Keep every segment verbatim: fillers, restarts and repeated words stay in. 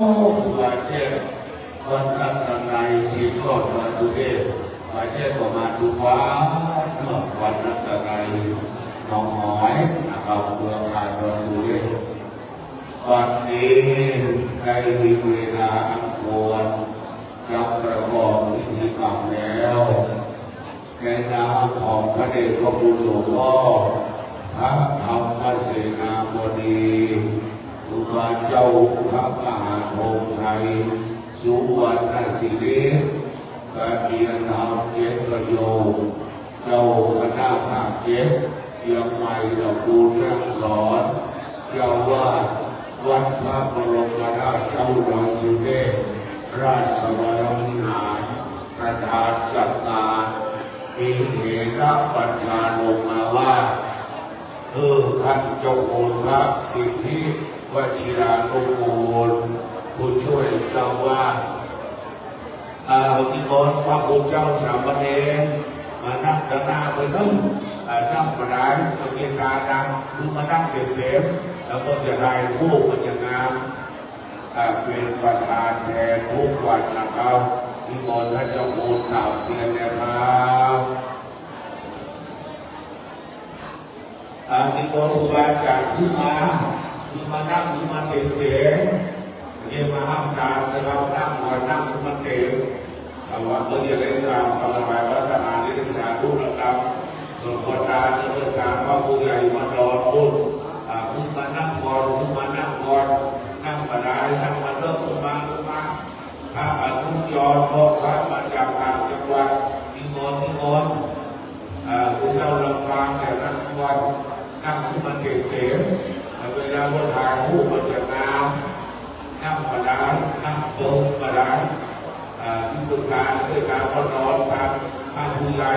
ครูบาแจ้ง วัดรัตนาย ศิลป์ยอดดอยสุเทพ ครูบาแจ้งก็มาทุกวันเนาะ วัดรัตนาย หนองหอยนะครับ เครือข่ายดอยสุเทพ วันนี้ได้เวลาอันควร จะประกอบพิธีกรรมแล้ว ในนามของพระเดชพระคุณหลวงพ่อ พระธรรมเสนาบดี ครูบาเจ้าพระมหาธงชัย สุวรรณสิริ กระเทียนธรรมเจ็ดประโยค เจ้าคณะภาคเจ็ด เชียงใหม่ตระกูลแม่ฮ่องสอน เจ้าอาวาสวัดพระบรมธาตุเจ้าดอยสุเทพ ราชวรวิหาร ประธานจัดงาน มีเถระบัญชาลงมาว่า เออ ท่านเจ้าคุณพระสิทธิวชิรานุกูล ผู้ช่วยเจ้าอาวาส เอ่อ นิมนต์พระคุณเจ้าสามเณรมานั่งด้านหน้าไปเนาะ เอ่อ นั่งบ่ได้ ก็เมตตานะ คือมานั่งเต็มๆ แล้วก็จะถ่ายรูปมันจะงาม เอ่อ เป็นประธานแทนทุกวันนะครับ นิมนต์ท่านเจ้าคุณกราบเรียนนะครับ อานิมนต์ครูบาอาจารย์ขึ้นมา ขึ้นมานั่ง ขึ้นมาเต็มๆ เรียกมาห้ามตามนะครับ นั่งก่อน นั่ง ขึ้นมาเต็ม แต่ว่าเมื่อเรียนได้กล่าวคำถวายพระทหารได้สาธุนะครับ ส่วนขอทานจะเป็นทานพระผู้ใหญ่มานอนบุญ อ่า ขึ้นมานั่งก่อน ขึ้นมานั่งก่อน นั่งบ่ได้ นั่งมาเลิก ขึ้นมา ขึ้นมา พระอนุจร พวกพระมาจากต่างจังหวัด นิมนต์ นิมนต์ อ่า ผู้เจ้าลำปางแต่ละจังหวัด นั่งขึ้นมาเต็มๆ แต่เวลาว่าถ่ายรูปมันจะงาม นั่งบ่ได้ นั่งเปิงบ่ได้ อ่า ที่ปรึกษาด้วยการก็นอนตามพระผู้ใหญ่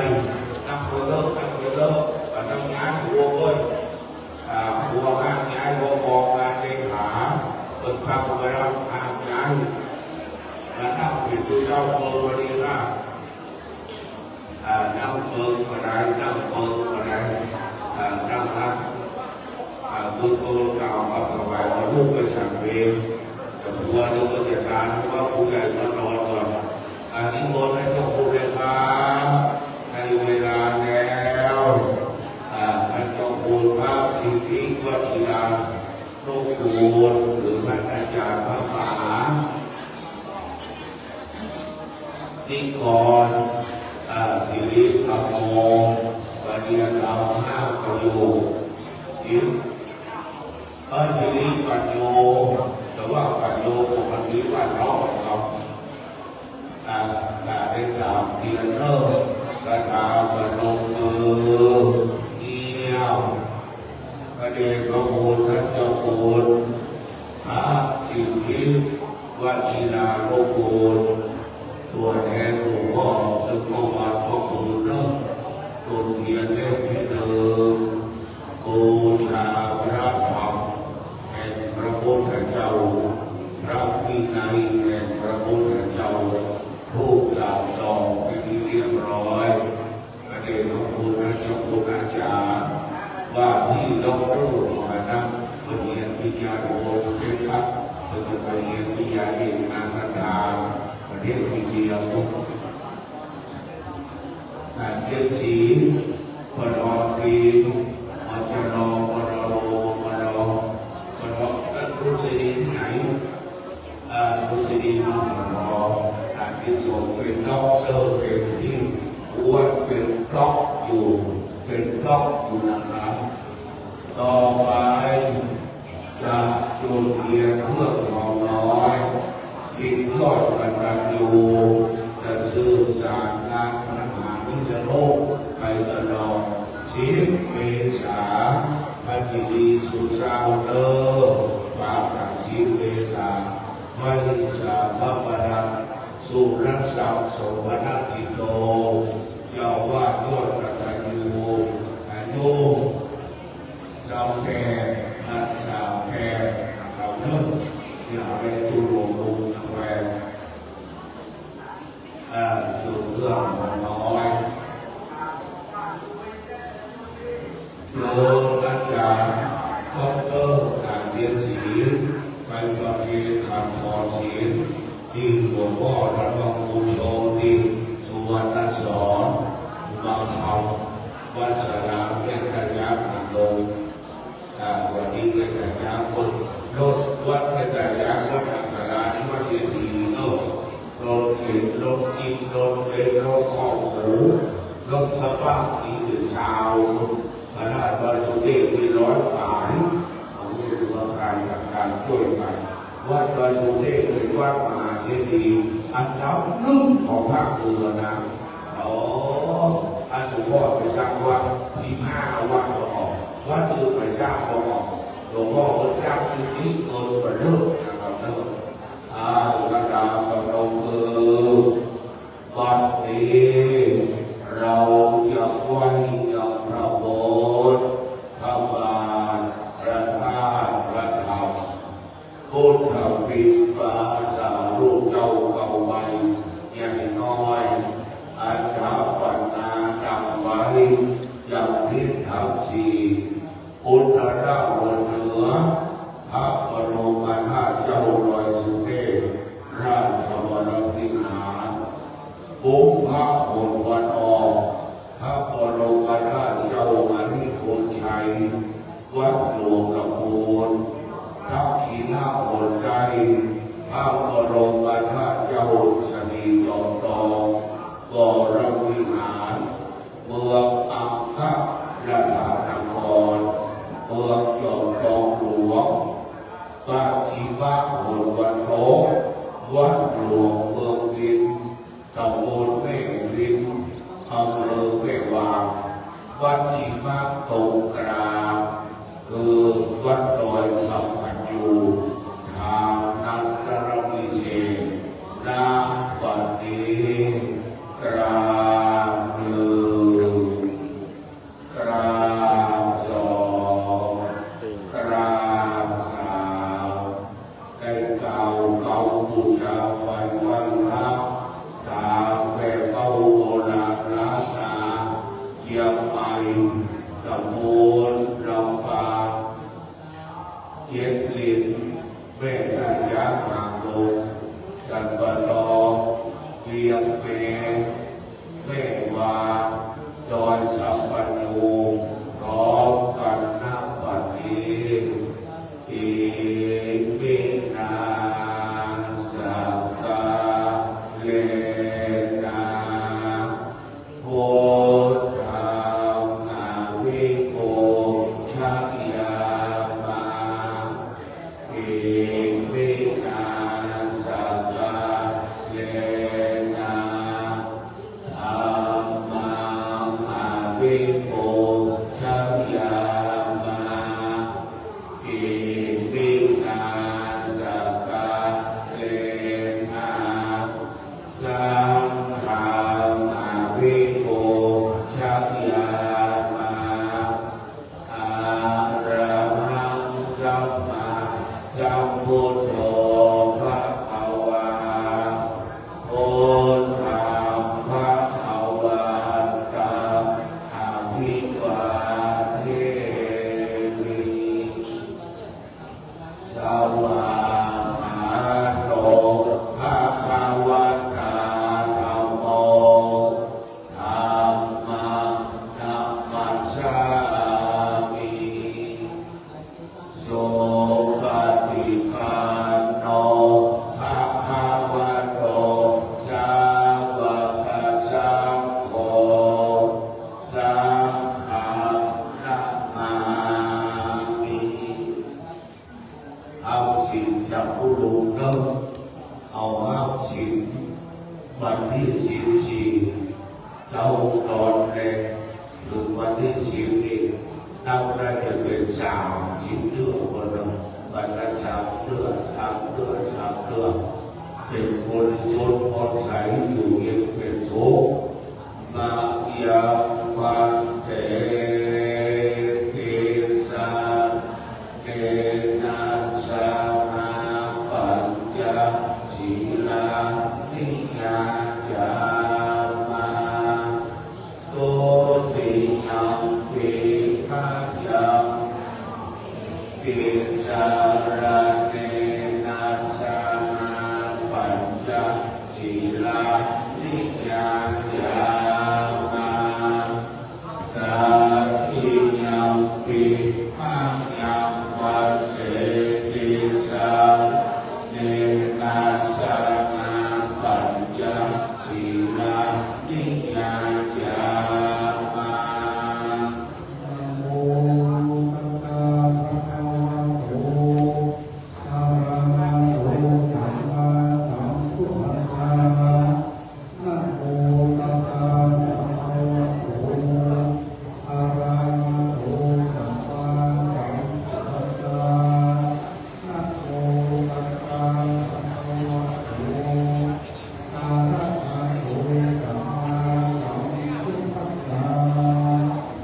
นั่งไปเลิก นั่งไปเลิก ก็ต้องย้ายหัวเปิ้น อ่า หัวห้ามย้าย หัวกองงานเลขา เปิ้นพักไว้แล้วห้ามย้าย มานั่งเป็นผู้เจ้าเปิงบ่ดีค่ะ อ่า นั่งเปิงบ่ได้ นั่งเปิงบ่ได้ อ่า นั่งอัด อ่า คุณโกนกล่าวคำถวายว่าลูกไปฉันเพล แต่หัวเดี๋ยวก็จะตาย เพราะว่าผู้ใหญ่มานอนก่อน อานิมนต์ให้เจ้าคุณเลยครับ ในเวลาแล้ว อ่า ท่านเจ้าคุณพระสิทธิวชิรานุกูล หรือท่านอาจารย์พระมหา นิกร อ่า สิริธรรมโม ประเรียนธรรมห้าประโยค สิบ เอ่อ สิริปัญโญ แต่ว่าปัญโญปกติว่าน้อยครับ อ่า อ่า ได้กราบเรียนเนอะ คาถาพนมมือ เยี่ยม พระเดชพระคุณท่านเจ้าคุณ พระสิทธิวชิรานุกูล ตัวแทนหลวงพ่อ ซึ่งเมื่อวานก็คือเนอะ จุดเทียนเล่มที่หนึ่ง บูชาพระธรรมแห่งพระพุทธเจ้า พระวินัยแห่งพระพุทธเจ้า ธูปสามดอกเป็นที่เรียบร้อย พระเดชพระคุณท่านเจ้าคุณอาจารย์ ว่าที่ด็อกเตอร์มรณะ เพิ่นเรียนปริญญาโทเจ็ดหลัก เพิ่นจะไปเรียนปริญญาเอกนานาชาติประเทศอินเดียพุ้น อาจารย์เจ็ดสี ปดตรี มจร ปดร มมร ปด ท่านดุษฎีที่ไหน อ่า ดุษฎี มสท อาจารย์เจ็ดสอง เป็นด็อกเตอร์เต็มที่ อ้วนเป็นด็อกอยู่ เป็นด็อกอยู่นะครับ ต่อไป จะจุดเทียนเครื่องหอมน้อย สิบยอดกตัญญู จะสืบสานงานพระมหานิสโรธไปตลอด สิบเมษา พระกิริสุเศร้าเด้อ ปากัน สิบเมษา ไหว้สาพระบาท สุรศักดิ์ โสภณจิตโต เจ้าอาวาสยอดกตัญญู อายุ สาวแก่ ท่านสาวแก่ นะครับเนอะ อยากได้ตู้โลงลุงนะแฟน เอ่อ จุดเครื่องหอมน้อย โยมอาจารย์ ด็อกเตอร์ อาจารย์เรียนศรี ไปประเคนขันถอน ศีล ที่หลวงพ่อท่านว่าครูโชติ สุวรรณสอน อุมาคำ วัดสาราม แม่ท่าช้าง หางดง อ่า วันนี้แม่ท่าช้าง รถ วัดแม่ท่าช้าง วัดหางสารา นิวัตเศรษฐีเนาะ รถเข็น รถจิ๊บ รถเบนซ์ รถคอกหมู รถสปาร์ค มีถึงซาว พระธาตุดอยสุเทพมีร้อยกว่า เอาเรียกว่าใครต่างๆช่วยกัน วัดดอยสุเทพเป็นวัดมหาเศรษฐีอันดับหนึ่งของภาคเหนือนะ อ๋อ อันหลวงพ่อไปสร้างวัด สิบห้าวัดก็ออก วัดอื่นไปสร้างก็ออก หลวงพ่อก็สร้างที่นี่เงินก็เลิกนะครับเลิก อ่า สถาปนมมือ บัดนี้เราจะไหว้ยังพระโพธิพระบาท พระธาตุ พระธรรม พุทธปิณฑาสาธุเจ้าเก่าใหม่ ใหญ่น้อย อันถาปนาตั้งไว้ ยังทิศทั้งสี่ อุตตรหนเหนือ พระบรมธาตุเจ้าดอยสุเทพ ราชวรวิหาร บุพหนวันออก พระบรมธาตุเจ้าหริภุญชัย วัดหลวงตะปูน ทักขิณหนใต้ พระบรมธาตุเจ้าชะนีจอมทอง วรวิหาร เมืองอัครราชนคร เมืองจอมทองหลวง ปัจฉิมหนวันตก วัดหลวงเมืองวิน ตำบลแม่วิน อำเภอแม่วาง วัดชิมะตรงกลาง คือวัดดอยสัมพันยู ทางนันทรวิเศษ ณ บัดนี้ กราบหนึ่ง กราบสอง กราบสาม ได้กล่าวกำบูชาไหว้พระ ตามแบบเบ้าโบราณล้านนา เชียงใหม่ ตะปูน ลำปาง เจ็ดหลิน แม่ท่าช้าง หางดง สันป่าตอง เวียงแป แม่วาง ดอยสัมปันยู พร้อมกัน ณ บัดนี้ Iminā sakkārena buddhaṃ abhipūjayāma. Iminā sakkārena dhammaṃ abhipūjayāma. Iminā sakkārena saṅghaṃ abhipūjayāma. Arahaṃ sammāsambuddho bhagavā, buddhaṃ bhagavantaṃ abhivādemi. Svākkhāto bhagavatā dhammo, dhammaṃ namassāmi. Supaṭipanno bhagavato sāvakasaṅgho, saṅghaṃ namāmi. รับศีลจากผู้ลุงเด้อ เอารับศีลวันที่สิบสี่ เจ้าตอนแรก ถึงวันที่สิบนี่ นับได้จะเป็นสามสิบเดือนคนเนาะ วันละสามเดือน สามเดือน สามเดือน เป็นบริสุทธิ์ผ่องใส อยู่เย็นเป็นสุข Mayaṃ bhante tisaraṇena saha pañca sīlāni yācāma. Dutiyampi mayaṃ tisaraṇena saha sīlāni yācāma. Tatiyampi mayaṃ bhante tisaraṇena saha pañca sīlāni yācāma.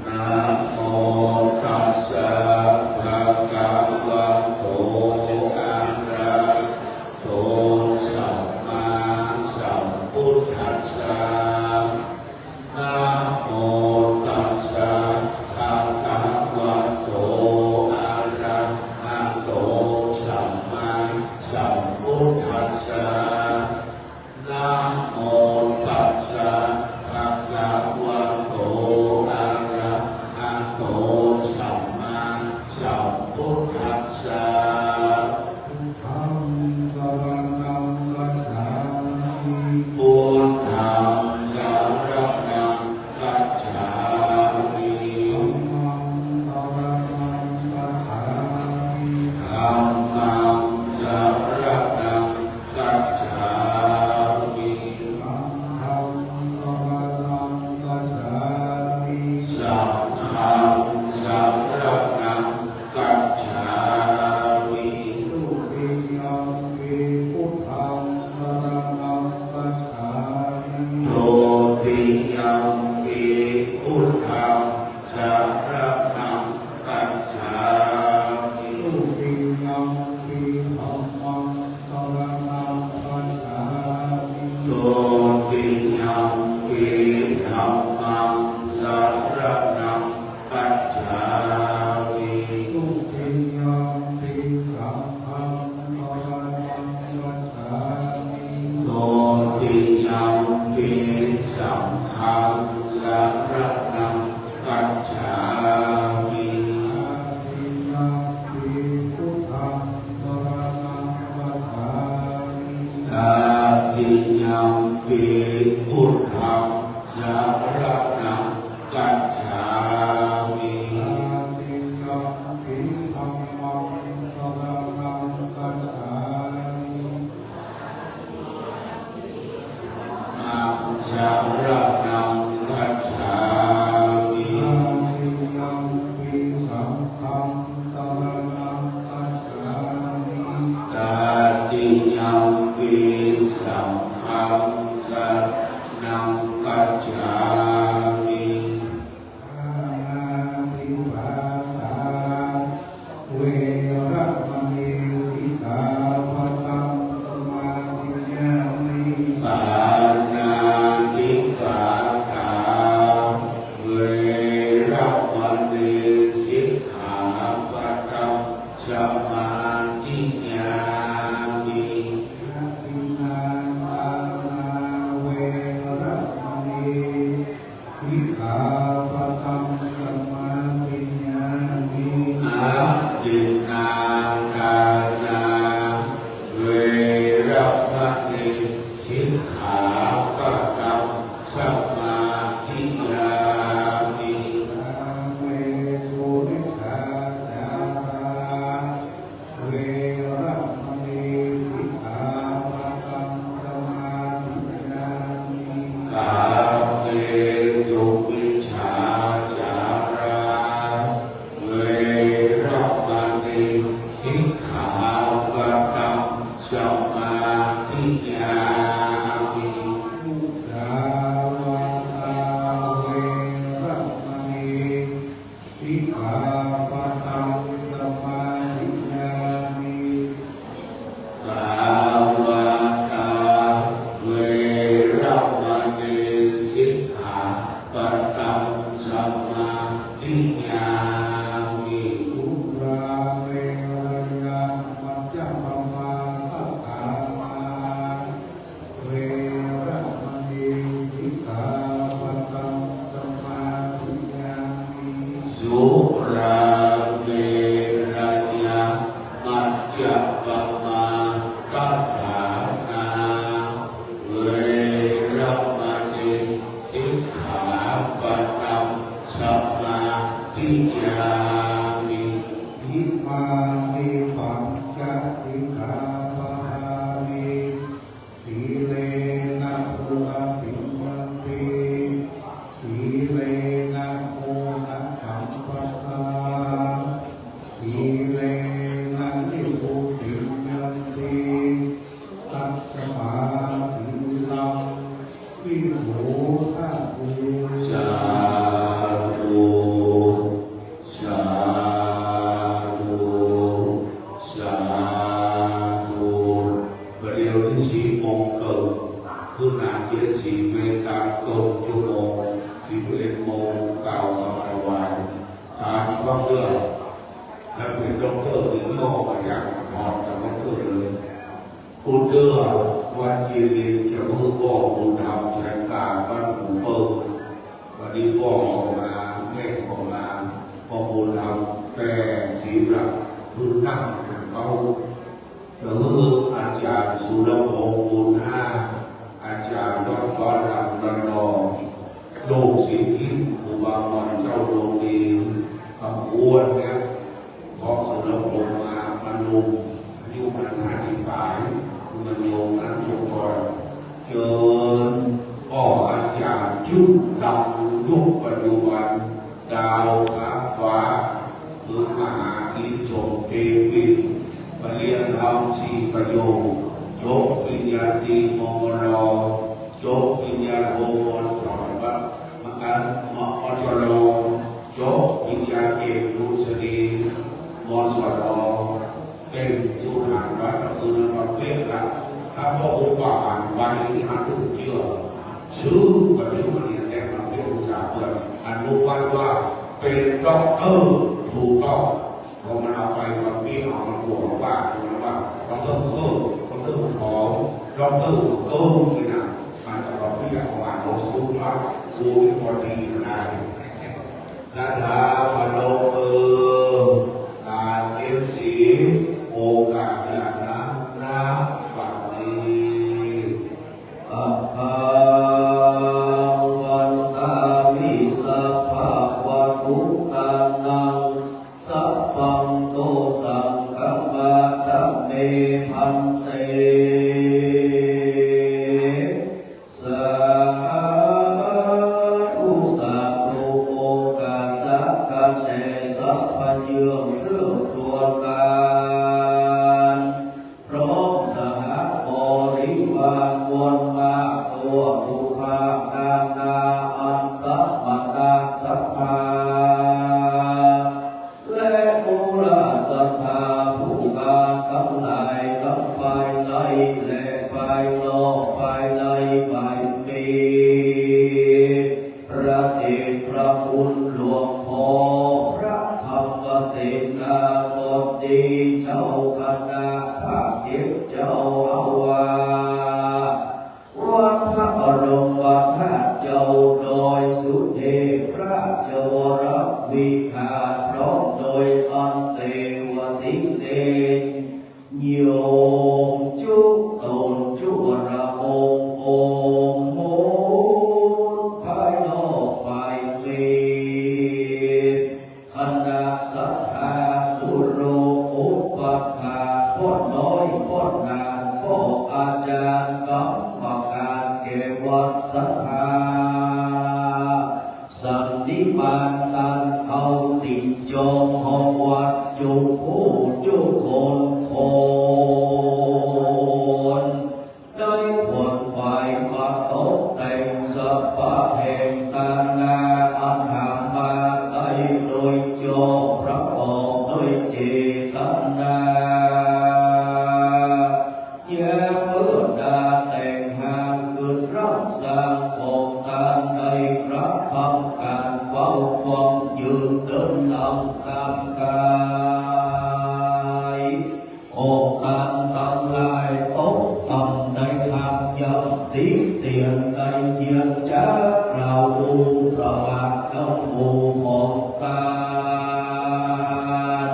Namo tassa bhagavato arahato sammāsambuddhassa. Namo tassa bhagavato arahato sammāsambuddhassa. Namo tassa bhagavato arahato sammāsambuddhassa. Namo tassa bhagavato arahato sammāsambuddhassa. Namo tassa bhagavato arahato sammāsambuddhassa. Namo tassa bhagavato arahato sammāsambuddhassa. Buddhaṃ saraṇaṃ gacchāmi. Buddhaṃ saraṇaṃ gacchāmi. Dhammaṃ saraṇaṃ gacchāmi. Dhammaṃ saraṇaṃ gacchāmi. Saṅghaṃ saraṇaṃ gacchāmi. Saṅghaṃ saraṇaṃ gacchāmi. Dutiyampi buddhaṃ saraṇaṃ gacchāmi. Dutiyampi buddhaṃ saraṇaṃ gacchāmi. Dutiyampi dhammaṃ saraṇaṃ gacchāmi. Dutiyampi dhammaṃ saraṇaṃ gacchāmi. Dutiyampi saṅghaṃ saraṇaṃ gacchāmi. Dutiyampi saṅghaṃ saraṇaṃ gacchāmi. Tatiyampi buddhaṃ saraṇaṃ gacchāmi. Tatiyampi buddhaṃ saraṇaṃ gacchāmi. Tatiyampi dhammaṃ saraṇaṃ gacchāmi. Dhammaṃ saraṇaṃ gacchāmi. Tatiyampi saṅghaṃ saraṇaṃ gacchāmi. Tatiyampi saṅghaṃ saraṇaṃ gacchāmi. Pāṇātipātā veramaṇī sikkhāpadaṃ samādiyāmi. Pāṇātipātā veramaṇī sikkhāpadaṃ samādiyāmi. Adinnādānā veramaṇī sikkhāpadaṃ samādiyāmi. Adinnādānā veramaṇī sikkhāpadaṃ samādiyāmi. Kāmesu micchācārā veramaṇī sikkhāpadaṃ samādiyāmi. Kāmesu micchācārā veramaṇī sikkhāpadaṃ samādiyāmi. Musāvādā veramaṇī sikkhāpadaṃ samādiyāmi. Musāvādā veramaṇī sikkhāpadaṃ samādiyāmi. Surāmerayamajjapamādaṭṭhānā ตัสสมาสีลังวิโสทะเต สาธุ สาธุ สาธุ ประเดี๋ยวนี้สี่โมงเกิน คือนานเจ็ดสี่เมตตาเกินชั่วโมง สิบเอ็ดโมงกล่าวคำถวาย ทานความเลือก ถ้าเป็นด็อกเตอร์หรือย่อมาจากหมอจากด็อกเตอร์เลย ผู้เตื้อวันจีรินจะมือบอกบุญธรรมใช้การบ้านหมู่เปิ้ล วันนี้พ่อออกมา แม่ออกมา พ่อบุญธรรมแปดสีหลัก คือนั่งเป็นเก้า ก็คืออาจารย์สุรพงษ์บุญห้า อาจารย์วัดฟ้าหลังระนอง ลูกศิษย์ที่ครูบาหมอนเจ้าดวงดี กับอ้วนเนี่ย พ่อสุรพงษ์มา มันหนุ่ม อายุมันห้าสิบปลาย คือมันโยงนั้นโยงบ่อย เจิญพ่ออาจารย์ยุคดังยุคปัจจุบัน ดาวค้างฟ้า คือมหาอินทร์สมเตปิน มาเรียนธรรมสี่ประโยค จบปริญญาตรี มมร จบปริญญาโท มจ วัดมหา มมจร จบปริญญาเอกดุษฎี มสร เต็มสุดหันวัดก็คือมาเพียงละถ้าพ่ออุปาหารไว้ที่หันถูกเชื่อ ชื่อปฏิบัติแต่มาเพียงอุตสาหเปิดอนุวัตว่าเป็นด็อกเตอร์ถูกต้อง พอมันเอาไปมันเปี้ยเอามันบวกว่ามันว่าด็อกเตอร์เคิร์ด็อกเตอร์หอมด็อกเตอร์เกิร์นี่นะมันก็มาเปี้ยเอาอ่านของสมุดว่ากูนี่พอดีอะไร คาถาพนมมือ ตานเจ็ดสี โอกาสอย่างนั้นนะบัดนี้ Abhaṃ vandāmi sabbavatthutānaṃ sabbaṃ dosaṃ khamatha me bhante. Sādhu sādhu โอกาสะ ข้าแต่สัพพะเยื่องเครื่องครัวการ พร้อมสหบริวารมวลมากตัวผู้ภาคนานาอันสมณะสภา และมูลศรัทธาผู้มาทั้งหลายทั้งภายในและภายนอก ภายในไม่มี พระเดชพระคุณหลวงพ่อพระธรรมเสนาบดีเจ้าคณะภาคเจ็ดเจ้าอาวาสวัดพระบรมธาตุเจ้าดอยสุเทพราชวรวิหาร พร้อมโดยอันเตวสิเลน โยมจุตนจุวรวงศ์องค์โหนภายนอกภายใน คณะศรัทธากุโรอุปัฏฐากพ่อน้อยพ่อหลานพ่ออาจารย์กรรมการแก่วัดศรัทธา สันนิบาตตันเอาติ่งจองของวัดจุผู้จุคนคน ได้ขวนขวายมาตกแต่งสภาแห่งตานาอันหามาได้โดยจอบประกอบด้วยเจตนา แย้เมื่อนาแต่งหางเกิดร่างสร้างของตานในพระธรรมการเฝ้าฟังยืนเดินนำทางกาย ของตานทั้งหลายตกต่ำในคำย่ำติเตียนในเจียนจากล่าวอุประมาทน้ำหมู่ของตาน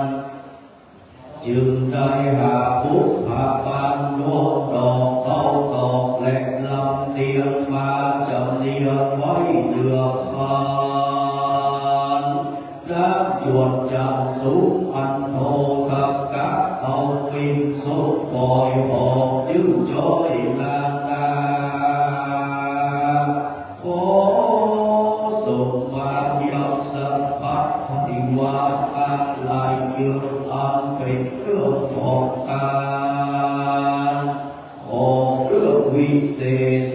จึงได้หาบุพพานดวงดอกเข้าตอกและลำเตียงมาจำเนียนไว้เหนือคาน น้ำจวดจันทร์สูงอันโททกะเขาปิ่นสุกปล่อยหอกจื้อจ้อยนานา ขอส่งมายังสัพพะบริวารทั้งหลายยืนอันเป็นเครื่องของตาน ขอ วิเศ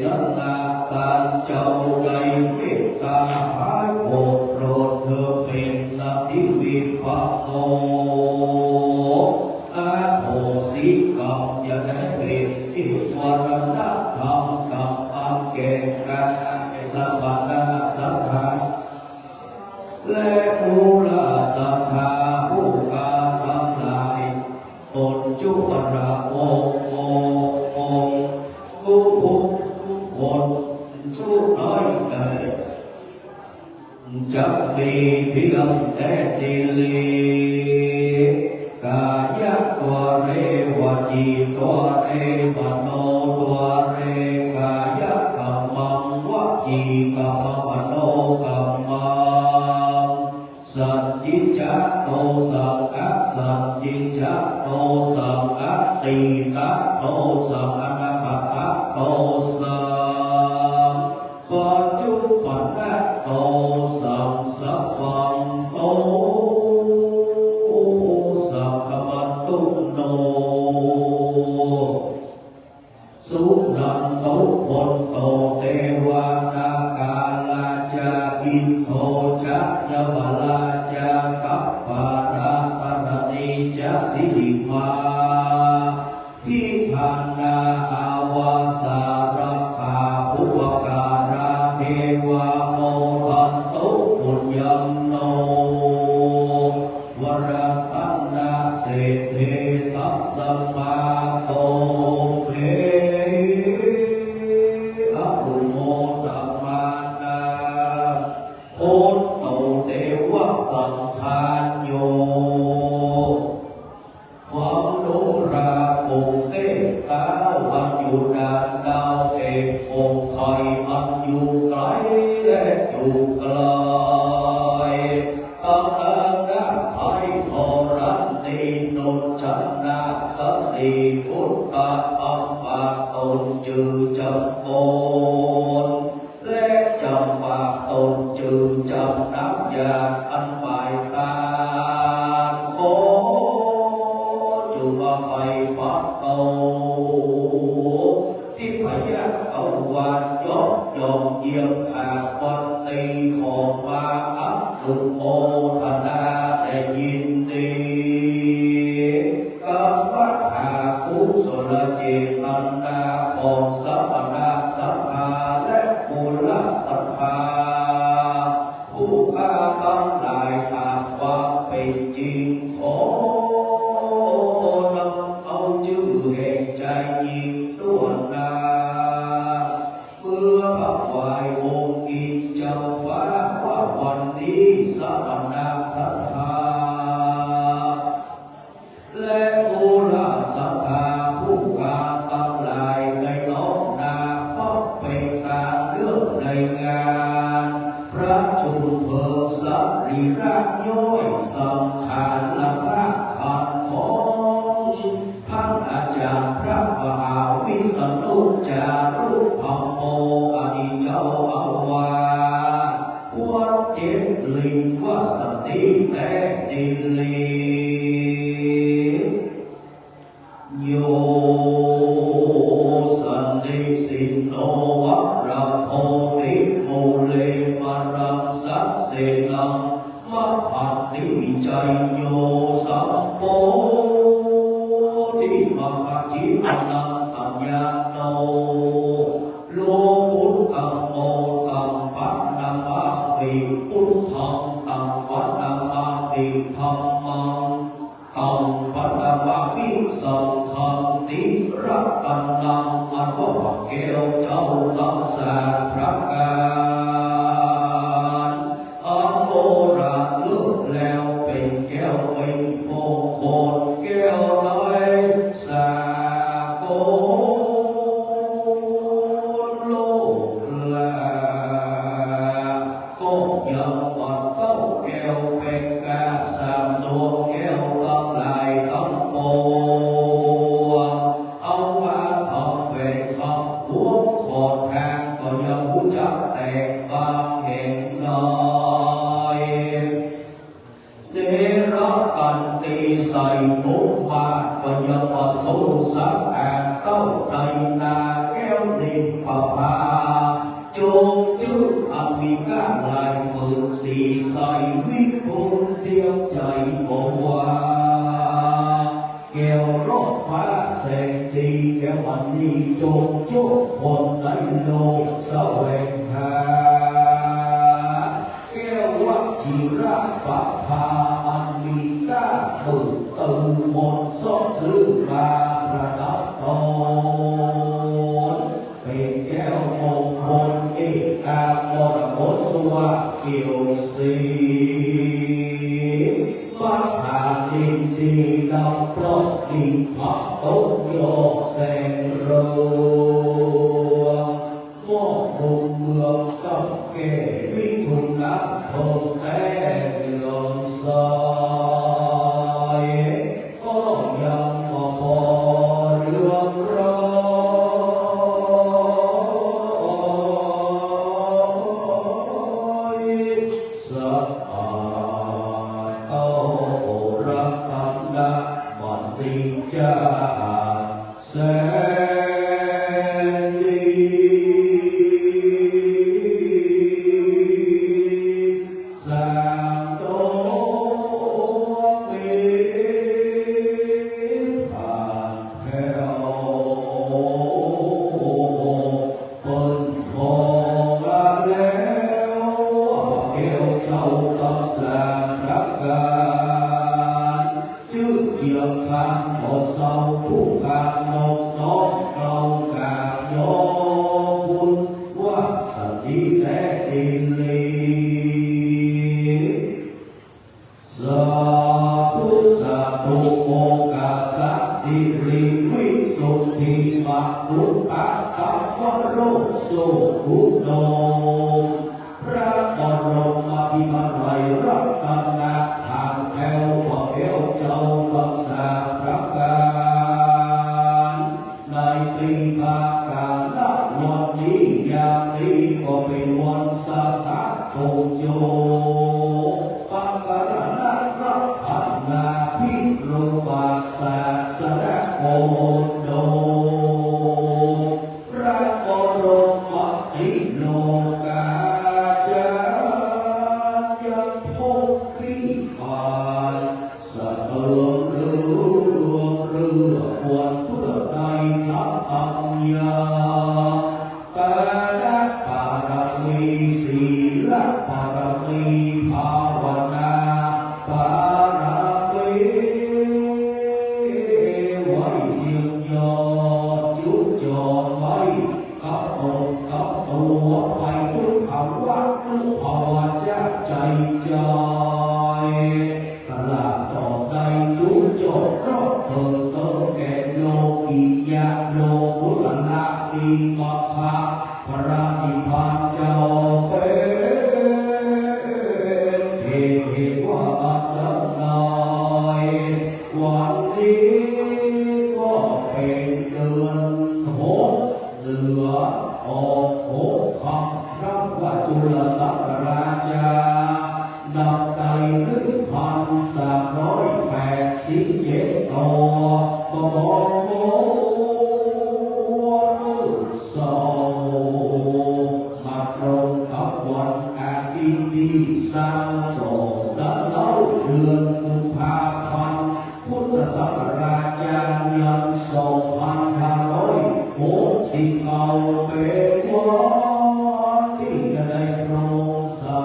ษณะ ตันเจ้าในเมตตาหายโกรธ โปรดเธอเป็นอธิวิภักโก อโหสิกรรม อย่าได้เป็นที่มรณะธรรม กับอันแก่กล้า สมณะสัตถา และมูลสัตถาผู้กล้าทั้งหลาย ตนจุระองค์องค์องค์ ทุกคน ชุน้อยใหญ่ จักมีเพียงแต่กิริ กายะ त्वरे वचि त्वरे मनोत्वरे กายะ kammaṃ วจี kammaṃ มโน kammaṃ sañcicca dosaṃ asañcicca dosaṃ atīta dosaṃ anāgata dosaṃ paccuppanna dosaṃ sabbaṃ dosaṃ khamattu no. Suṇantu bhonto devā nāgā rājā indo ca yamarājā kappāna dharaṇī ca sirīmā pithānā āvā sārabhā upakārā devā modantu puññaṃ no varaṇaseṭṭhe tasmā to me anumodamānā bhonto devasaṅghāyo. ฝังหลุมรากปลูกเทพเก้า อันอยู่ด่านดาวเขตคงไค อันอยู่ไกลและอยู่ไกล ตะนางนาคไทยธรณีนุชนาคสตรีพุทธอัมปาตนจื้อจำปน และจำปาตนจื้อจำนักญาติอันหมายตา ขอจุมาไขปัตโต ทิพยะตะวันยกย่องเยี่ยมขาดวันตี ขอมาอนุโมทนาและยินดี กับมหากุศลเจตนาของสมณะสัตถาและมูลสัตถา ผู้ข้าทั้งหลายตามความเป็นจริง ขอนำเอาชื่อแห่งใจยิ่งต้วนหน้า เพื่อถวายองค์อินเจ้าฟ้า ว่าวันนี้สมณะสัตถา และมูลสัตถาผู้ข้าทั้งหลายได้น้อมนาบำเพ็ญทานเนื่องในงานประชุมเพลิงสรีระย่อยสังขารธาตุขันธ์ของท่านอาจารย์พระมหาวิษณุจารุธัมโม อดีตเจ้าอาวาส วัดเจ็ดลิงวสันติแท้ดีหลี โย sannisinno varaṃ bodhimūle, māraṃ sasenaṃ mahati, vijayo sambodhimaggajīvanaṃ payanto, lokuttaṃ buddhaṃ paṇamāmi, buddhaṃ taṃ paṇamāmi, dhammaṃ taṃ paṇamāmi, saṅghaṃ tiratanaṃ อันว่าพระแก้วเจ้าทั้งสามประการ อันโบราณเลิศแล้วเป็นแก้วเม็ดมงคล แก้วน้อยสากลโลกแล ก็ยังบัดเต้าแก้วแปงกาสามดวงแก้วทั้งหลายทั้งปวง เอามาทำแหวนคำควงขอทาง ก็ยังรู้จักแตกบางแห่งน้อย เนรกันตีใส่มุกมา ก็ยังมาสู้สักแอบเต้าในนาแก้ว Nibbānā, จงชื่ออัมบิกา ลายหมื่นสีใสวิบูลย์เดียวใจบอกว่า แก้วรอบฟ้าแสงดีแก้วมณี จงโชคคนในโลกแสวงหา แก้ววจิรประภาอัมบิกา เบิกตื่นคนเสาะซื้อมาประดับตน เป็นแก้วมงคลเอกมรกต ชื่อว่าเกศสี มหานินดีนำเพราะนิพพานต้นยอดแสงเรือง มอบดวงเมืองกับแก่มิถุนเพิ่งแต่เรืองใส ก็ยังบ่พอเรืองรอยสะอาดเต้ารัตนมณีจา แสนดี แสงดวงนี้ผ่านแผ้ว เปิ้นทองมาแล้ว พระแก้วเจ้าทั้งสามประการ ชื่อเกียงคานบ่เศร้า ผู้คานนกน้องเก่ากราบย้อนบุญวาสนีแลดินลี สาธุ สาธุ โอกาสะสิริวิสุทธิมะกุฏตะปะวะโรโสกุโน พระบรมอธิปไตยรัตนทานแก้วพระแก้วเจ้าทั้งสามประการ ในปีคากาละวันนี้ยามนี้ก็เป็นวันสะอาดโตโจ ปะกรณะรักขันนาภิโรปาสาสนโกโด พระบรมติโลกาจารย์ยังคงคลี่ปาน สะเติมเรืองเรือควรเพื่อในธรรมปัญญา ทานบารมี ศีลบารมี ภาวนาบารมี ไว้เสียงยอดจุดยอดไว้ กับตนกับตัวไปทุกขังวัตถุภาวะจะใจใจ ตลาดต่อในจุดจอดรอบเถิงเติมแก่โลกิยะโลกุตละมีมัคคะพระนิพพานเจ้าเป็นเทพเทวาอาจารย์นาย วันนี้ก็เป็นเดือนหก เหลือออกหกค่ำ พระวจุลศักราชา นับได้หนึ่งพันสามร้อยแปดสิบเจ็ดต่อ บ่บ่บ่เศร้า มาตรงกับวันอาทิตย์ที่ซาวสอง เดือนกุมภาพันธ์ พุทธศักราช จานยัน สองพันห้าร้อยหกสิบเก้า เป็นวันที่จะได้ปรงสะ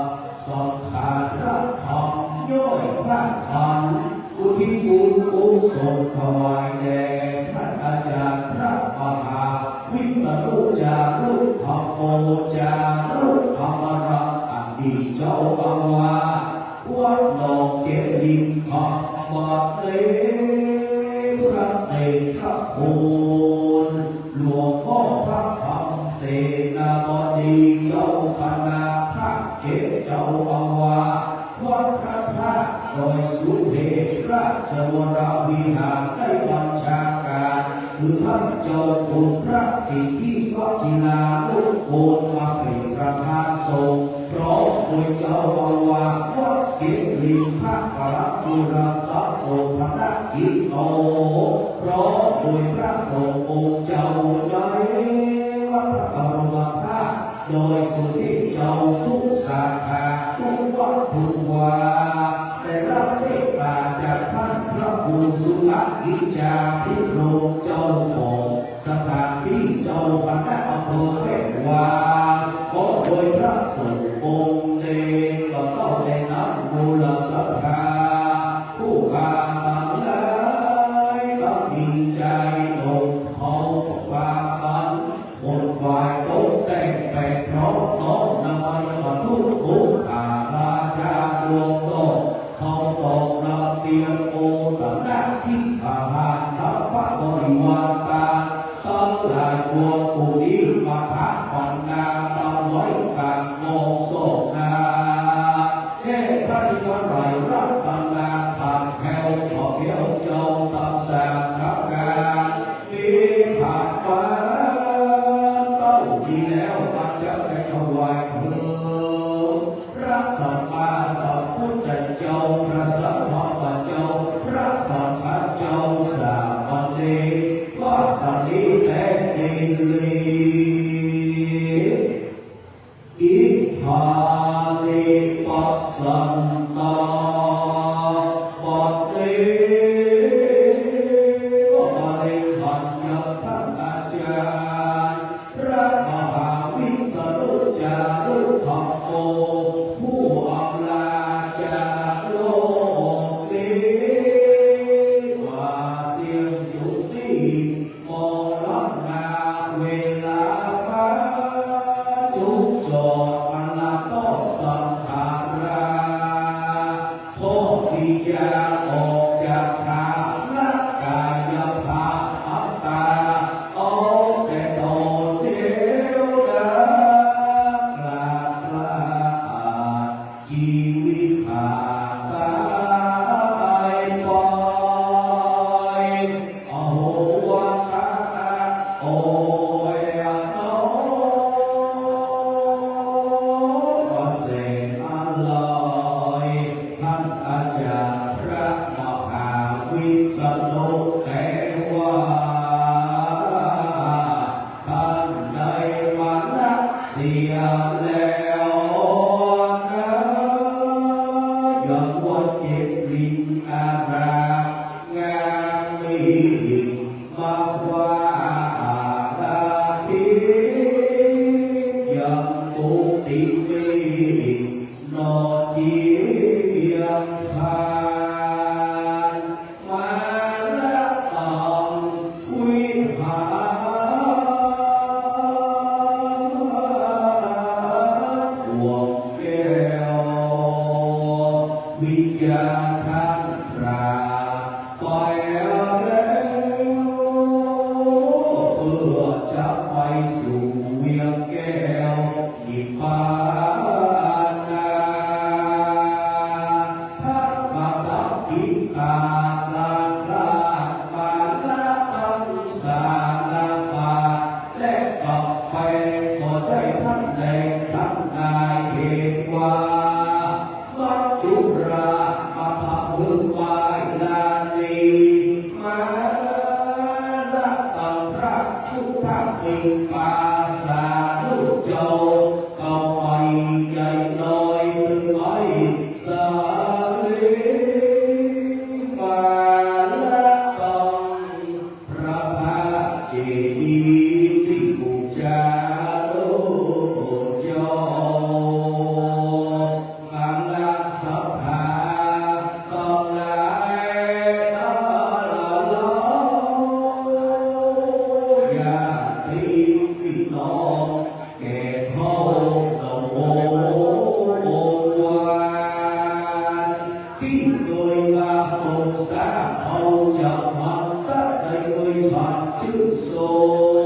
สังขารธรรมย่อยธาตุขันธ์ อุทิศบุญกุศลถวายแด่ท่านอาจารย์พระมหาวิษณุจารุธัมโม จารุธรรมรัตน์ อดีตเจ้าอาวาส วัดหนองเจ็ดริมคำ บัดนี้พระเดชพระคุณ หลวงพ่อพระธรรมเสนาบดี เจ้าคณะภาคเจ็ด เจ้าอาวาสวัดพระธาตุดอยสุเทพ ราชวรวิหาร ได้บัญชาการ คือท่านเจ้าคุณพระสิทธิวชิรานุกูล มาเป็นประธานสงฆ์ พร้อมโดยเจ้าอาวาสวัดเกตุลิง พระปรัตน์สุรศักดิ์ โสภณกิจโต พร้อมโดยพระสงฆ์องค์เจ้าใน สุทธิเจ้าทุกสาขาทุกวัดทุกวา ได้รับเมตตาจากท่านพระครูสุภกิจจาภิรมย์เจ้าของสถานที่ เจ้าคณะอำเภอแม่วาง พร้อมโดยพระสงฆ์องค์เณร ก็ต้องได้นำมูลศรัทธา ผู้ข้าทั้งหลาย ทั้งมีใจนบน้อมปฏิบัติ ขนขวายตกแต่งแปลงพร้อมน้อมนำมายาวัตถุ ปุคคาราชาดวงดอก เข้าตอกลำเตียง โอตนะภิกขหาสัพพะบริวารต่าง ทั้งหลายปวง ผู้มีปัทภะปันนา ตั้งไว้กลางกองศอกนา แด่พระนิพพานรัตนา ผ่านแถวพระเพียวเจ้าตังสามประการ มีขันธ์มาเต้านี้แล้ว อันจะได้ถวายเพื่อพระสัมมาสัมพุทธเจ้า พระสังฆเจ้า พระสังฆเจ้า สามเณร ว่าสันนี้แล เอเล อิทธานิ ปัสสันตา บัดนี้ก็มาในขันธ์ยังท่านอาจารย์ พระมหาวิษณุจารุธัมโม ผู้อำลาจากโลกนี้ ว่าสิ้นสุดนี้ มรณาเวลามา จุกจอดอันละต้อนสังขารา พ้นวิญญาณออกจากฐานกายภาพอัตตา เอาแต่ตนเดียวนะ กราบลาอาจ ชีวิตขาดตายไป อโหวะคะ โอยอโน ประเสริฐอร่อย ท่านอาจารย์พระมหาวิษณุแต่ว่า ท่านได้มรณะเสียแล้วนะ ยังวันเจ็ดลิงอารามงามมีมาว่าอาราธิยังกุฏิมีนอนเจียงคาน มาละตังวิหารัง ห่วงแก้ว วิญญาณท่านพรากไปแล้ว เพื่อจะไปสู่เวียงแก้ว นิพพานา ท่านมาทำกิจการงาน มาละตังสารพัด และกำแพงก็ใช่ท่านแล ท่านนายเหตุว่า มัจจุราชมาทำเพื่อไหว้ลานี มาละตังพระพุทธอิปาสานุเจ้า ก็ไม่ใหญ่น้อยหรือไม่สาลี มาละตังพระธาตุเจดีย์ที่บูชาโดยเจ้า มาละศรัทธาทั้งหลาย ญาติพี่น้อง แก่เฒ่าเฒ่าองค์วาน ที่เคยมาทรงสร้างเขาจะพันตัดได้เอ่ยฉันชื่นช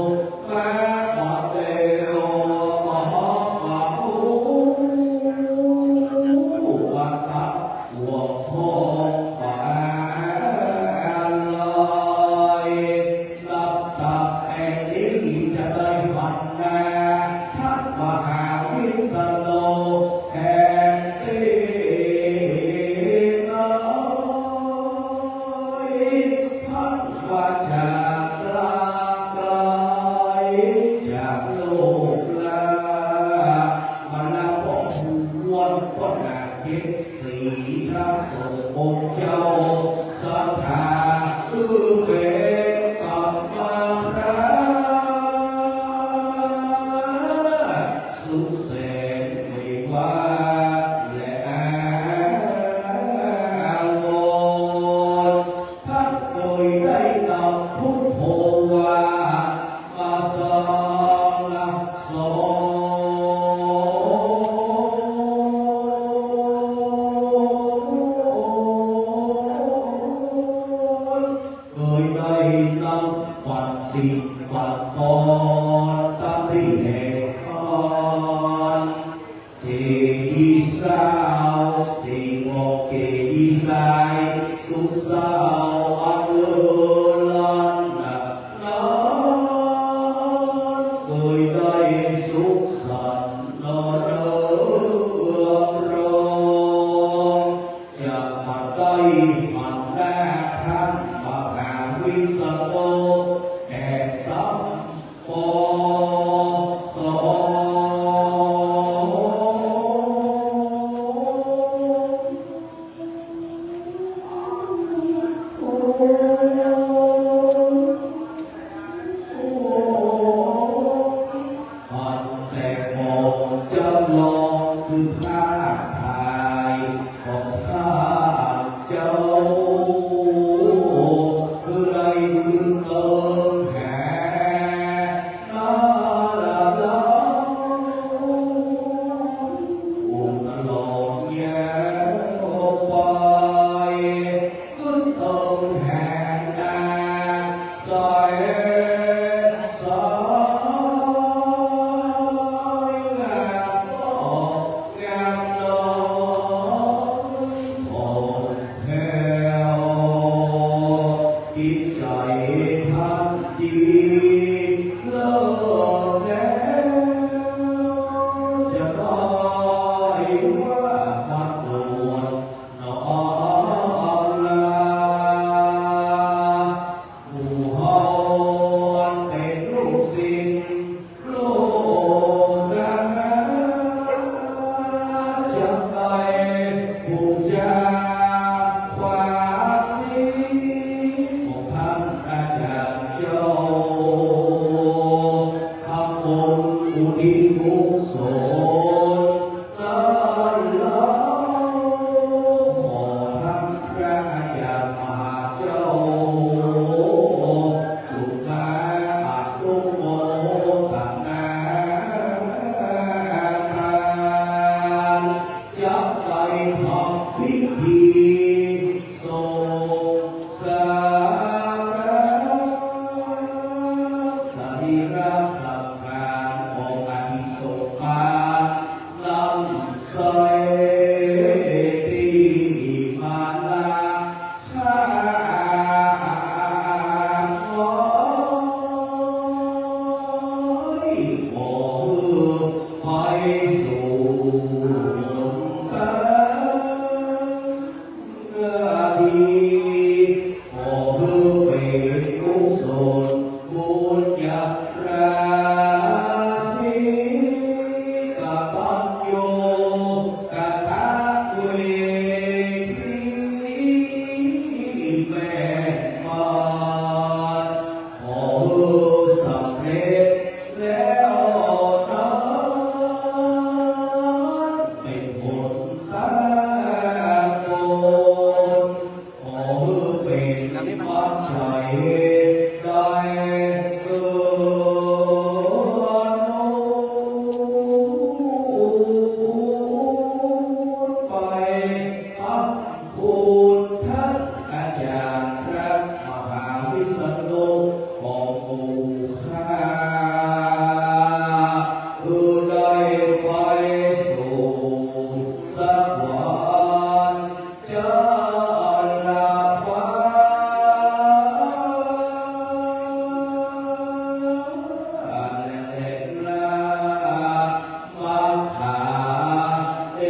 ม มาบัดเดียวมาหามาโอ้ มาตัดหัวข้อมาอันลอย นับตั้งแต่นี้จะได้หันหน้า ท่าน บุญกุศลต้อนรับ ขอท่านพระอาจารย์มหาเจ้า จงมาอนุโมทนาทาน จักได้ทำพิธีส่งสาระ สรีระสังขารของอธิสมภารนำใส่ที่มาลา ข้าน้อยขอไปสู่หนทางดี ขอเป็นกุศลบุญญาราศี กตัญญูกตเวที แม่นมารขอสำเร็จแล้วนั้น เป็นหนทางบุญ ขอเป็นปัจจัยได้เกิดไป ขอบคุณท่านอาจารย์พระมหาวิษณุของหมู่ข้า ผู้ได้ไปสู่สวรรค์ จาลาภา และลามังคาเด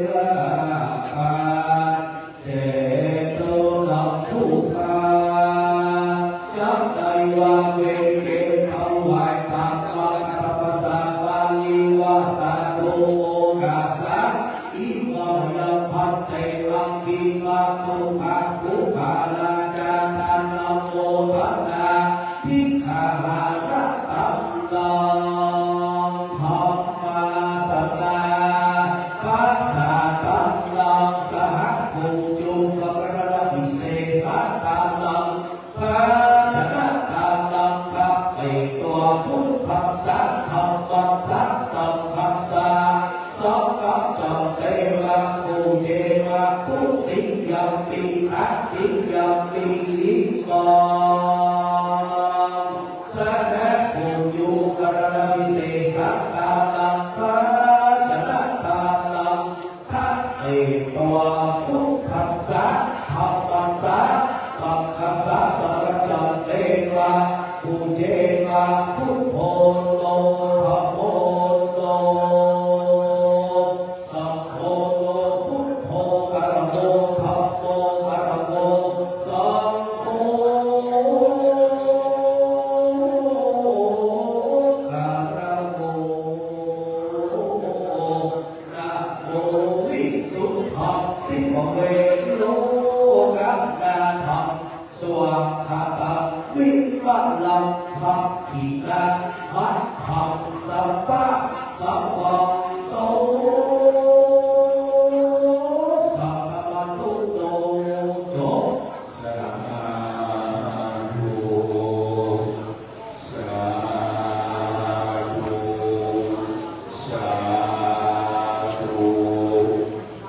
ลาภา แด่ตนทั้งผู้ข้า จักได้วางเวรเก็บถวายปัจจัย อัตถปสาปานิวาสาโตโมกาสา อิมายังพันเต อังกิมาตุภาปุปาราจาตานัมโมทนา ภิกขหาระตังนัง ธัมมาสนาปัสสาตังนัง สหะปุญจุปกรณวิเศษตานัง ภาชนะตานัง ทัพเปตัวพุทธัสสะ ธัมมัสสะ สังฆัสสะ สังฆัสสะ เตวะ ปูเจวะ ทุติยัมปิ ตติยัมปิ อิมัง สหะปุญจุปกรณวิเศษตานัง ภาชนะตานัง ทัพเปตัวพุทธัสสะ ธัมมัสสะ สังฆัสสะ สังฆัสสะ เตวะ ปูเจวะ พุทโธโน ธัมโมโน สังโฆโน พุทโธ กรโม ธัมโม กรโม สังโฆ กรโม นะโมวิสุทธัง ทิพเวโลกัณฑาทัง สวังคาตัง วิมลัง ภักขิณา หัตถัง สัพพะ สะวันโต สังฆมันตุโน จบ สาธุ สาธุ สาธุ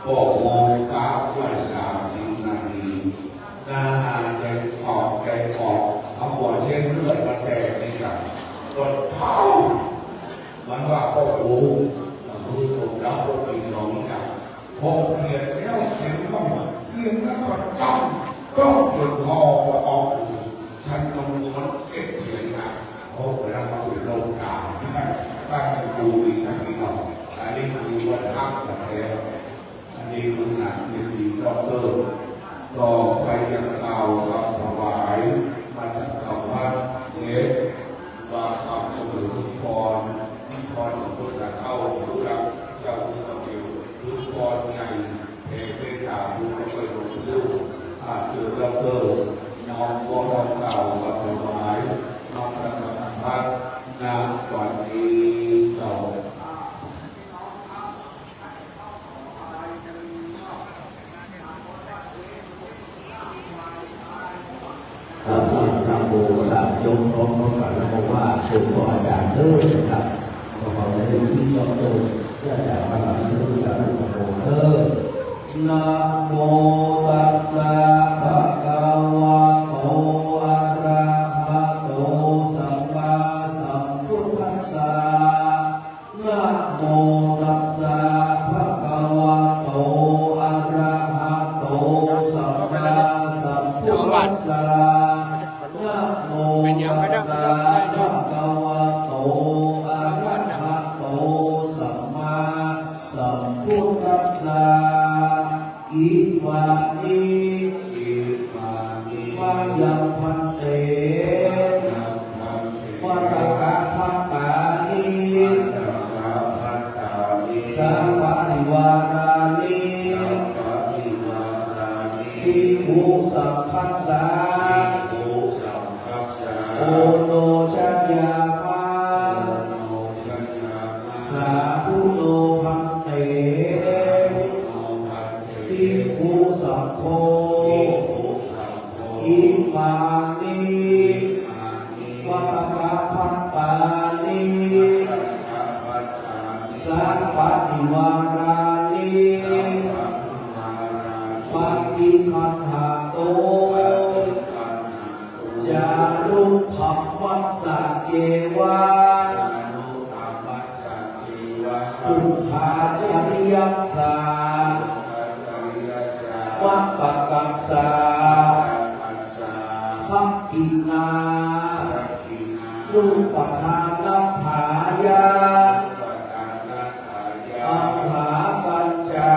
ก็คงกะไว้สามสิบนาที หน้าแดงออกแดงออก เอาหัวเส้นเลือดมาแตกนี่กัน ก็เท่า มันว่า โอ้โห คือผมรับพวกปีสองนี่กัน พอเขียนแล้วเขียนเล่า เขียนแล้วก็ต้อง ต้องจนพอออกถึง ฉันต้องรู้มันเอ็ดเสียงนะ โอ้ แล้วมาเป็นโรคตาย ถ้าให้ดูดีนะพี่น้อง อันนี้คือวันพักกันแล้ว อันนี้คืองานเรียนศิลป์ด็อกเตอร์ ต่อไปยังกล่าวคำถวาย มาตั้งกับพัดเสร็จ ว่าคำก็ถือพร มีพรของพระสาเข้าถือรัก เจ้าคุณกำเดียว ถือพรใหญ่ แผ่เมตตาบุญก็ไปลงทุกข์ อาจเกิดเรา ยกพร้อมๆกันแล้วก็ว่าเชิญพ่ออาจารย์เด้อนะครับ ก็ขอให้ได้ที่ยอดโยมพระอาจารย์พระมหาวิษณุจารุธรรมโมเด้อ Namo tassa bhagavato arahato sammāsambuddhassa. Namo tassa bhagavato arahato sammāsambuddhassa. Namo tassa bhagavato arahato sammāsambuddhassa. Imāni, imāni, mayaṃ bhante, mayaṃ bhante, parakabhattāni, parakabhattāni, saparivārāni, saparivārāni, bhikkhusaṅghassa, bhikkhusaṅghassa. Oṇojayāma. Oṇojayāma. Sādhu no bhante. Sādhu no bhante. Bhikkhusaṅgho. Bhikkhusaṅgho. Imāni. Imāni. Parakabhattāni. Parakabhattāni. Saparivārāni. Saparivārāni. Paṭiggaṇhātu. Paṭiggaṇhātu. Cārukammassaceva. Cārukammassaceva. Buddhācariyassa. Buddhācariyassa. Mattakassa. Mattakassa. Dakkhiṇā. Dakkhiṇā. Nuppadānabhāya. Nuppadānabhāya. Amhākañca.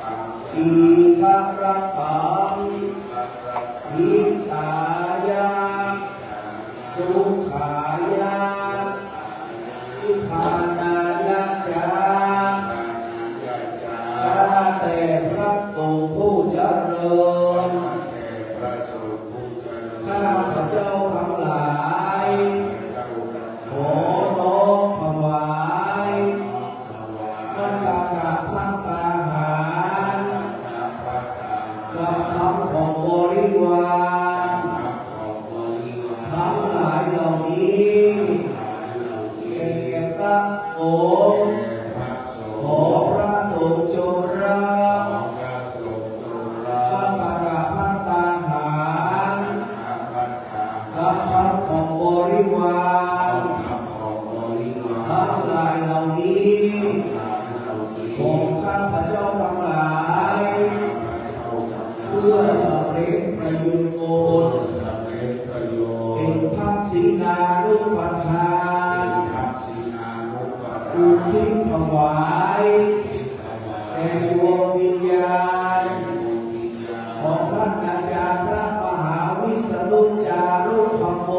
Amhākañca. Dīgharattaṃ. Dīgharattaṃ. Hitāya. Hitāya. Sukhāya. Sukhāya. Nibbānāya ca. Nibbānāya ca. ข้าแต่พระสงฆ์ผู้เจริญ ข้าแต่พระสงฆ์ผู้เจริญ ข้าพเจ้าทั้งหลาย ข้าพเจ้าทั้งหลาย ขอน้อมถวาย ขอน้อมถวาย ภัตตาหาร ภัตตาหาร กับคำของบริวาร กับคำของบริวาร ทั้งหลายเหล่านี้ ทั้งหลายเหล่านี้ แด่พระสงฆ์ แด่พระสงฆ์ ขอพระสงฆ์จงรับ ขอพระสงฆ์จงรับ ภัตตาหาร ภัตตาหาร กับคำของบริวาร กับคำของบริวาร ทั้งหลายเหล่านี้ ทั้งหลายเหล่านี้ ของข้าพเจ้าทั้งหลาย ข้าพเจ้าทั้งหลาย เพื่อสำเร็จประโยชน์ เพื่อสำเร็จประโยชน์ เป็นทักษิณานุปทาน เป็นทักษิณานุปทาน อุทิศถวาย อุทิศถวาย แด่ดวงวิญญาณ แด่ดวงวิญญาณ ของท่านอาจารย์พระมหาวิษณุจารุธรรมโม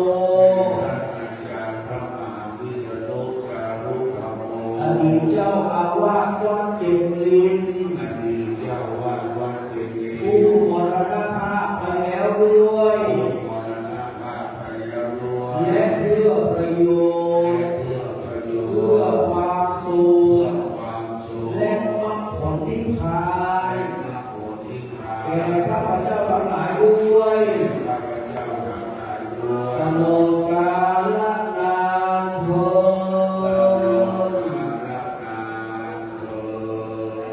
ท่านอาจารย์พระมหาวิษณุจารุธรรมโม อดีตเจ้าอาวาสวัดเจนลิน อดีตเจ้าอาวาสวัดเจนลิน ผู้มรณภาพไปแล้วด้วย ผู้มรณภาพไปแล้วด้วย และเพื่อประโยชน์ และเพื่อประโยชน์ เพื่อความสุข เพื่อความสุข และมรรคผลนิพพาน และมรรคผลนิพพาน แก่ข้าพเจ้าทั้งหลายด้วย ข้าพเจ้าทั้งหลายด้วย ตลอดกาลนานเทอญ ตลอดกาลนานเทอญ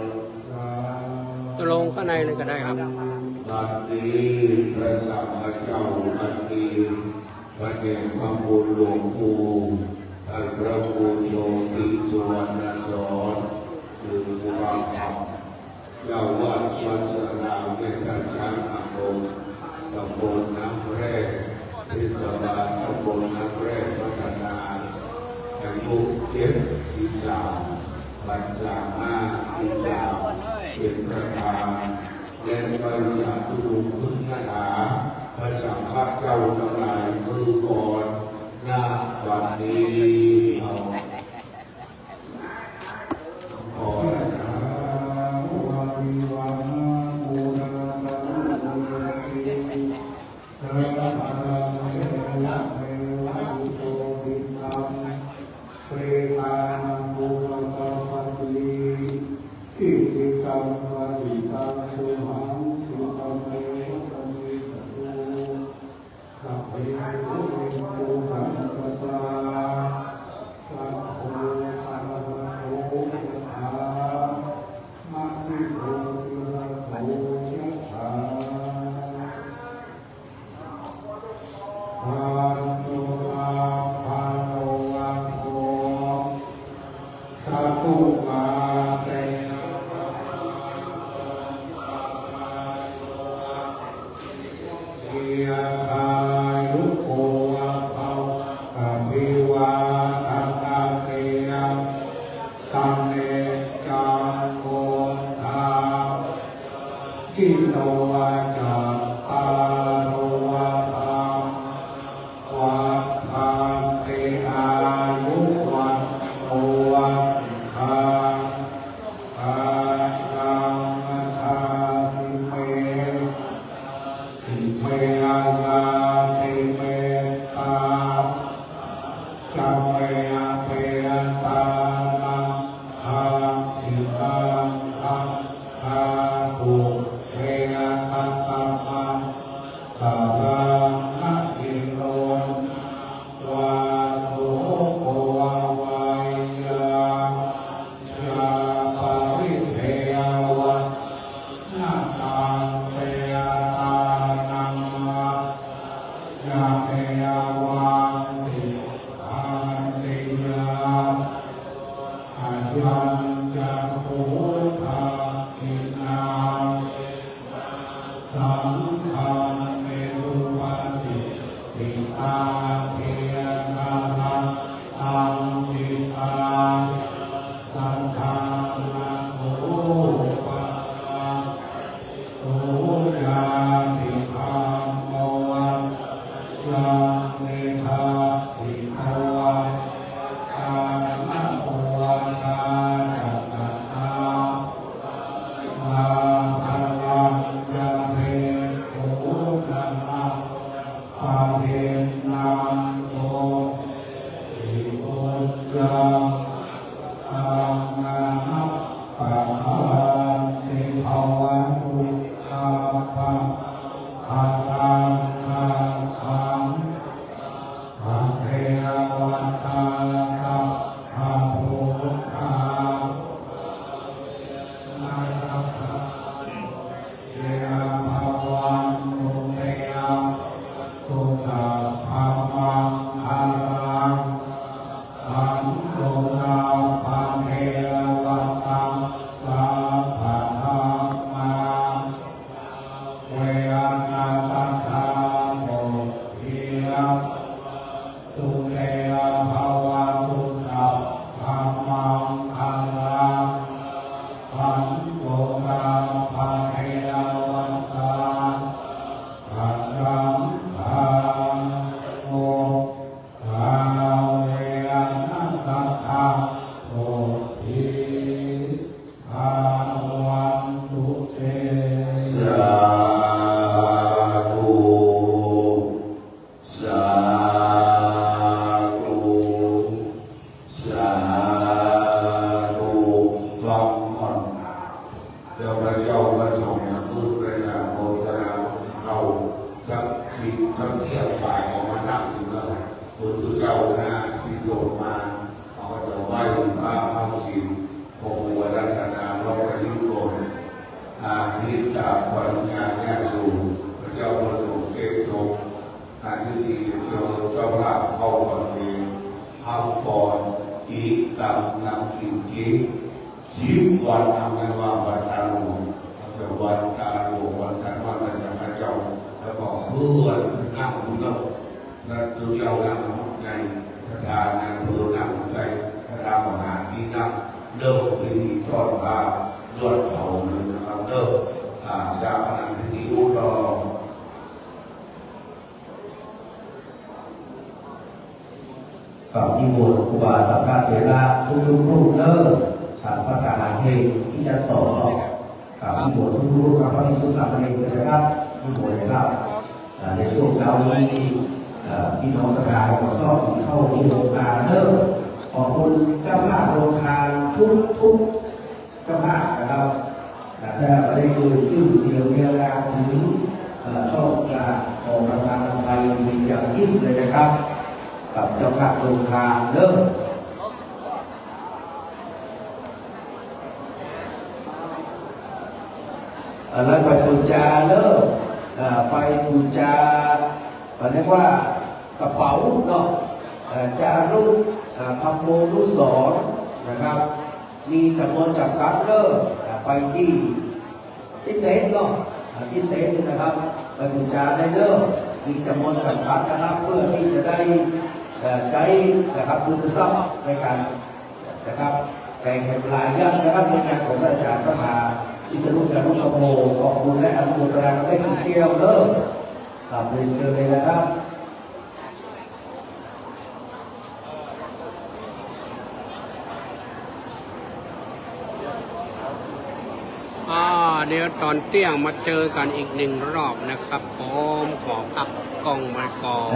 ตกลงข้างในเลยก็ได้ครับ บัดนี้พระสังฆเจ้าอันมีพระเดชพระคุณหลวงปู่ ท่านพระครูโชติสุวรรณสอน หรือครูบาคำ เจ้าวัดวัดสะนาว แม่ท่าช้าง อำเภอ ตำบลน้ำแร่ เทศบาลตำบลน้ำแร่พัฒนา อายุ เจ็ดสิบสาม พรรษา ห้าสิบสาม เป็นประธาน และไหว้สาธุคุณคาถา พระสังฆเจ้าทั้งหลายคือก่อน ณ บัดนี้ เอา ขอ Isitam paṭiṭṭhaṃ tumhaṃ khippameva samijjhatu, sabba Dīghāyuko bhava. Abhivādanasīlissa niccaṃ vuḍḍhāpacāyino, cattāro dhammā vaḍḍhanti, āyu vaṇṇo sukhaṃ balaṃ. Adāsi me, adāsi me, ayāti me, tā ca me, petānaṃ dakkhiṇaṃ dajjā, pubbe katamanussaraṃ. Na hi ruṇṇaṃ vā soko vā, yā vaññā paridevanā, na taṃ petānaṃ maṅgalañāṇaṃ, evaṃ tiṭṭhanti ñāṇaṃ. Ayañca kho dakkhiṇā saṅghamhi supatiṭṭhitā, dīgharattaṃ hitāyassa ṭhānaso, paṭṭhānesu ñātidhammo, yaṃ nidassito, petāna pūjā ca katā, puraṇā balañca bhikkhūnamanuppadinnaṃ, tumhehi puññaṃ taṃ anappakanti. Bhavatu sabbamaṅgalaṃ, sabbadevatā sabbabuddhānubhāvena, sadā sotthī bhavantu te. Bhavatu sabbamaṅgalaṃ, rakkhantu sabbadevatā, sabbadhammānubhāvena, sadā sotthī bhavantu te. Bhavatu sabbamaṅgalaṃ, rakkhantu sabbadevatā, sabbasaṅghānu bhāvena, sadā sotthī bhavantu te. Sādhu, sādhu, sādhu. ฟังก่อน แล้วพระเจ้าก็ทรงประพฤติไปตามโฆษณาของที่เข้า สักสิบ ทั้งเที่ยงบ่ายของมานั่งอยู่แล้ว พระพุทธเจ้าห้าสิบโลมา เขาก็จะไหว้พระเข้าศีล พระครูรัตนา พระปริโกณ อาทิตย์ตามปริญญาญาสูง พระเจ้าประสงค์เทพชม อาทิตย์สี่เจอเจ้าภาพเข้าก่อนเอง พักก่อน อีกตามยังกินจี สิบวันทำไงว่าวันตาหลวง เขาจะวันตาหลวง วันจันทร์วันอะไรอย่างพระเจ้า แล้วก็เคลื่อนไปนั่งอยู่โน่น พระเจ้านั่งในประธานาธิบดีนั่งในประธานมหาที่นั่ง เริ่มพิธีต้อนพระยอดเขาเลยนะครับ เริ่ม อ่า ชาปนกิจที่อุดร กับนิมนต์ครูบาสังฆเถระทุกๆรูปเด้อ ฉันภัตตาหารเพลที่ชั้นสองเนาะ กับนิมนต์ทุกๆรูปครับ พระภิกษุสามเณรด้วยนะครับ นิมนต์เลยครับ อ่า ในช่วงเช้านี้ อ่า พี่น้องศรัทธาก็ซ่อมกินข้าวที่โรงทานเด้อ ขอบคุณเจ้าภาพโรงทานทุกๆ เจ้าภาพนะครับ แต่ถ้าไม่ได้เอ่ยชื่อเสียงเรียงนามถึง เอ่อ ต้องกราบขอประทานอภัยเป็นอย่างยิ่งเลยนะครับ กับเจ้าภาพโรงทานเด้อ อ่า แล้วไปปูจาเด้อ อ่า ไปปูจา เขาเรียกว่ากระเป๋าเนาะ อ่า จารุ อ่า ธรรมโมนุสรณ์นะครับ มีจำนวนจำกัดเด้อ อ่า ไปที่ ที่ไหนเนาะ ที่เต็นท์นะครับไปบูชาได้เด้อ มีจำนวนจำกัดนะครับ เพื่อที่จะได้เอ่อใช้นะครับทุนทรัพย์ในการนะครับแบ่งให้หลายอย่างนะครับในงานของพระอาจารย์พระมหาวิษณุจารุตโต ขอบคุณและอนุโมทนากับแม่กินแก้วเด้อครับ เรียนเชิญเลยนะครับ อ่าเดี๋ยวตอนเที่ยงมาเจอกันอีกหนึ่งรอบนะครับผมขอพักกล้องไว้ก่อน